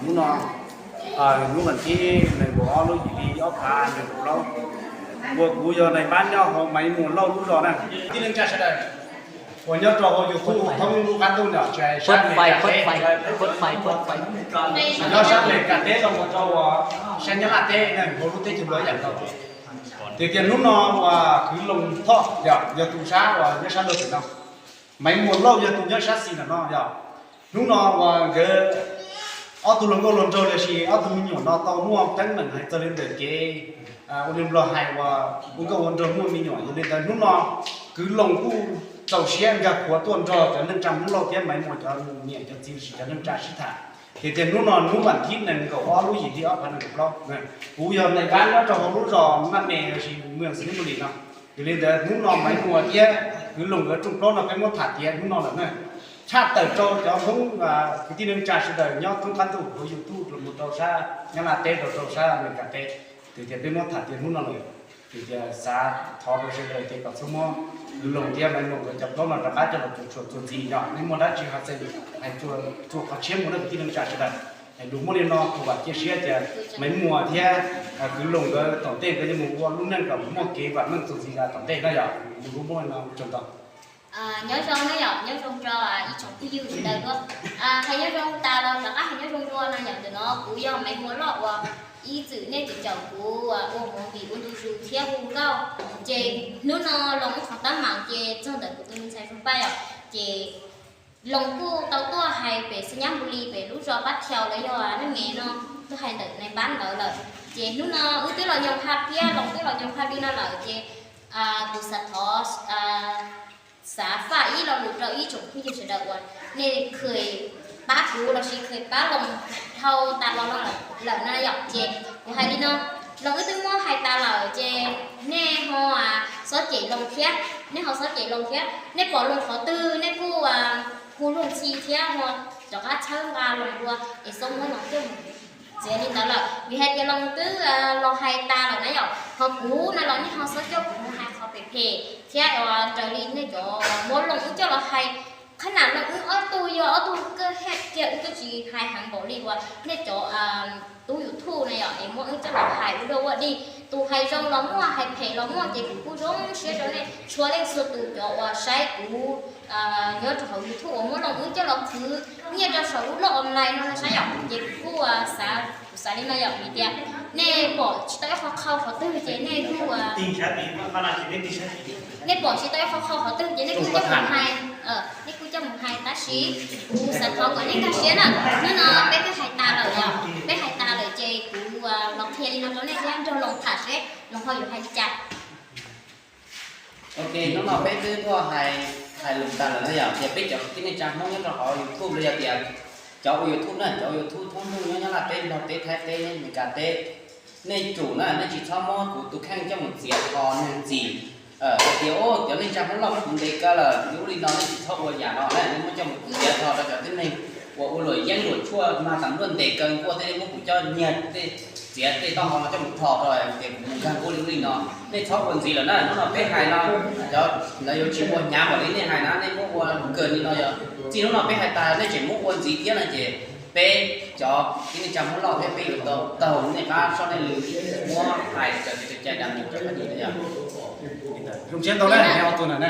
Hnub no, hnub vas thib nees nkaum ob lub yim hli ob phav nees nkaum plaub, uas kuv yog nais npab nyob hauv Maiv Muas Lauj lub zos na. Tib neeg tsa sawv daws uas nyob rau hauv YouTube thoob lub qab ntuj no, tsis hais sab Amelikas teb, nyob sab Amelikas teb los mus rau uas sab Nyab Laj teb na, hauv lub teb chaws Nplog yam nkaus. Tias tias hnub no uas kwv Loos Thoj yog tus sab uas nyob sab Lauj tim no, Maiv Muas Lauj yog tus nyob sab xis ntawm no yog. Hnub no uas nkawd ob tug hluas nkauj hluas nraug los sis ob tug me nyuam no tau muaj teeb meem hais txog li ntawm kev ua li Nplog hais uas ua nkauj ua nraug muaj me nyuam. Yog li ntawd hnub no kwv Loos kuj txaus siab nkag qhuav tuaj nrog cov neej tsa Hmoob Lauj thiab Maiv Muas cov niam cov txiv los sis cov neej tsa sib tham. Tias tias hnub no hnub vas thib nees nkaum ob lub yim hli ob phav nees nkaum plaub, kuv yog nais npab nyob rau hauv lub zos Maj Mes los sis Mws Xim Lij Npus Lis no. Yog li ntawd hnub no Maiv Muas thiab kwv Loos nkawd rooj plaub no peb muab tham tiav hnub no lawm na. Tshaj tawm rau cov Hmoob kwv tij neej tsa sawv daws nyob thoob qab ntuj hauv YouTube los mus rau sab Nyab Laj teb rau rau sab Amelikas teb, tias tias peb muab tham tiav hnub no lawm. Tias tias xav thov rau sawv daws tias kom txhob muab kwv Loos thiab Maiv Muas nkawd cov plaub no rov qab coj los tsuas txuas ntxiv yog nej muaj dab tsi hais txeem hais tsuas qhov tshiab mus na kwv tij neej tsa sawv daws. Hais lus muaj li no kuv vam cia siab tias Maiv Muas thiab kwv Loos nkawd tom ntej nkawd yuav mus ua lub neej kom muaj kev vam meej txuas ntxiv tom ntej na yog. Lus muaj li no tsaug ntau. Nyob zoo na yom, nyob zoo rau ib tsoom phooj ywg sawv daws dua. Hais nyob zoo tas los rov qab hais nyob zoo dua no yom. Ntawm no kuv yog Maiv Muas Lauj uas ib txwm nej tseem caum kuv ua movie ua ntu zus thiab hu nkauj. Ces hnub no los ua qhov teeb meem ces txog ntawm kuv tus me ntxhais Zoo Paj yom. Ces Loos kuj tau tuaj hais pem Xais Nyab Npus Lis pem lub zos Pab Thiaus los yog Neej Mes no, tuaj hais ntawm nais npab ntawd lawm. Ces hnub no wb twb los nyob haj thiab Loos twb los nyob haj li no lawm ces kuv xav thov, xav faj ib lo lus rau ib tsoom phooj ywg sawv daws uas nej kheev pab kuv los sis kheev pab Loos dhau tas los no lawm na yom. Ces kuv hais li no, Loos wb twb muab hais tas lawm ces nej ho xob cem Loos thiab, nej ho xob cem Loos thiab. Nej pom Loos qhov twg nej kuj hu luag ntxhi thiab ho rov qab txhawb nqa Loos dua es xob muab Loos coj mus txiav li ntawd lawm. Vim hais tias Loos twb los hais tas lawm na yom, ho kuv no los nej ho xob coj kuv mus hais qhov phem phem thiab raws li nej cov muab Loos wb coj los hais. Qhab nam Loos wb ob tug yog ob tug kawg haj kiag wb twb tsis hais heev npaum li uas nej cov tub YouTube na yom, es muab wb coj los hais ua dog ua dig. Tus hais zoo los muaj, hais phem los muaj, ces kuv kuj zoo siab rau nej txhua leej txhua tus cov uas saib kuv nyob rau hauv YouTube uas muab Loos wb coj los khwv nyiaj rau saum lub loj online no na saib yom. Ces kuv kuj xav, kuv xav li no yom, vim tias nej pom tsis tau ib qho qhau qhov twg ces nej kuj, nej pom tsis tau ib qho qhau qhov twg ces nej kuj coj mus hais, nej kuj coj mus hais. Tab sis kuv xav thov kom nej nkag siab na. Hnub no peb twb hais tas lawm yom, peb hais tas lawm ces kuv los qhia li no rau nej thiab nrog Loos tham seb Loos ho yuav hais li cas. Ok, hnub no peb twb tuaj hais, hais lus tas lawm na yom, tias peb cov kwv tij neej tsa Hmoob nyob rau hauv YouTube los yog tias cov ua YouTube na, cov ua YouTube thoob ntuj nyob Nyab Laj teb, Nplog teb, Thaib teb, Mekas teb, nej tsum na, nej tsis txhob muab kuv tus kheej coj mus txiav tho neeg ntxim. Hais tias cov neej tsa Hmoob Lauj muab kuv ntes kaw lawm li ub li no, nej tsis txhob ua yam no na, nej muab coj mus txiav tho rau cov tib neeg uas ua luam yeeb luam tshuaj mag tas npluaj ntes kaw nkuaj tej, nej muab kuv coj nyiag tej, txiav tej taub hau no coj mus tho rau tias kuv mus nkag nkuaj li ub li no. Nej txhob ua ntxiv lawm na, hnub no peb hais no, cov ntawd yuav tsis ua hnyav npaum li nej hais na, nej muab ua kawg li no yog. Txij hnub no peb hais tas nej tseem muab ua ntxiv thiab no ces peb cov kwv tij neej tsa Hmoob Lauj thiab peb yuav tau taug nej qab sob nej lwm muab hais cov cai dam mus cov pab nim no yog. Zoo siab ntau na, ob tug na.